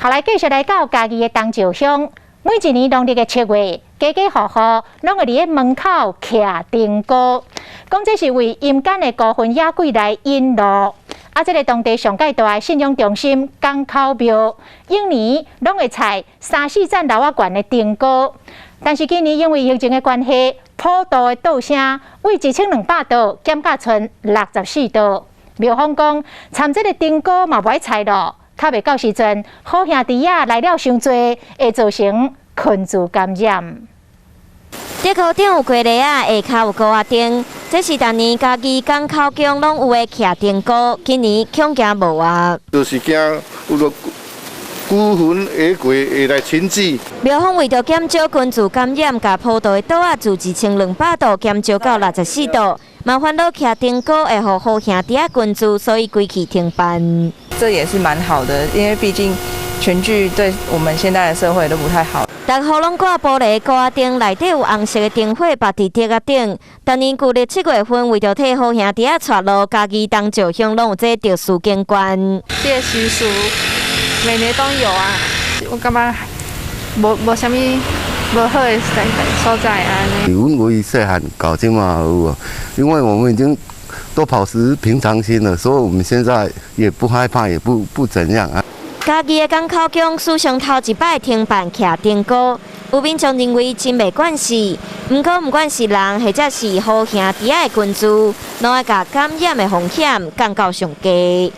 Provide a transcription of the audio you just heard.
後來繼續來到嘉義的東石鄉，每一年農曆的7月，家家戶戶攏會佇咧門口徛燈菇，講這是為陰間的孤魂野鬼來引路。啊，這个當地上蓋大的信仰中心港口廟，往年攏會採三四盞樓仔懸的燈菇，但是今年因為疫情的關係，普渡的桌聲為1200桌減甲賰64桌。廟方講，參這个燈菇嘛無愛採咯，較袂到時陣好兄弟仔來了傷濟，會造成群聚感染。竹篙頂有雞螺仔，下跤有菇仔燈，這是逐年嘉義港口宮攏有的徛燈菇，今年恐驚無啊。就是驚有個孤魂野鬼會來親自。廟方為著減少群聚感染，共普渡的桌仔自1200桌減少到64桌，嘛煩惱徛燈菇會予好兄弟仔群聚，所以規氣停辦。這也是蠻好的，因為畢竟群聚對我們現在的社會都不太好。逐戶攏掛玻璃菇仔燈，內底有紅色的燈火，縛佇竹仔頂。逐年舊曆7月份，為著替好兄弟仔帶路，嘉義東石鄉攏有這特殊景觀。這个習俗每年都有啊，我感覺無啥物無好的所在按呢。阮為細漢到這馬有啊，因為我們已經都保持平常心了，所以我們現在也不害怕，也不怎樣啊。嘉義的港口宮史上頭一擺停辦徛燈菇，有民眾認為真袂慣勢。毋過毋管是人或者是好兄弟仔的群聚，攏愛共感染的風險降到上低。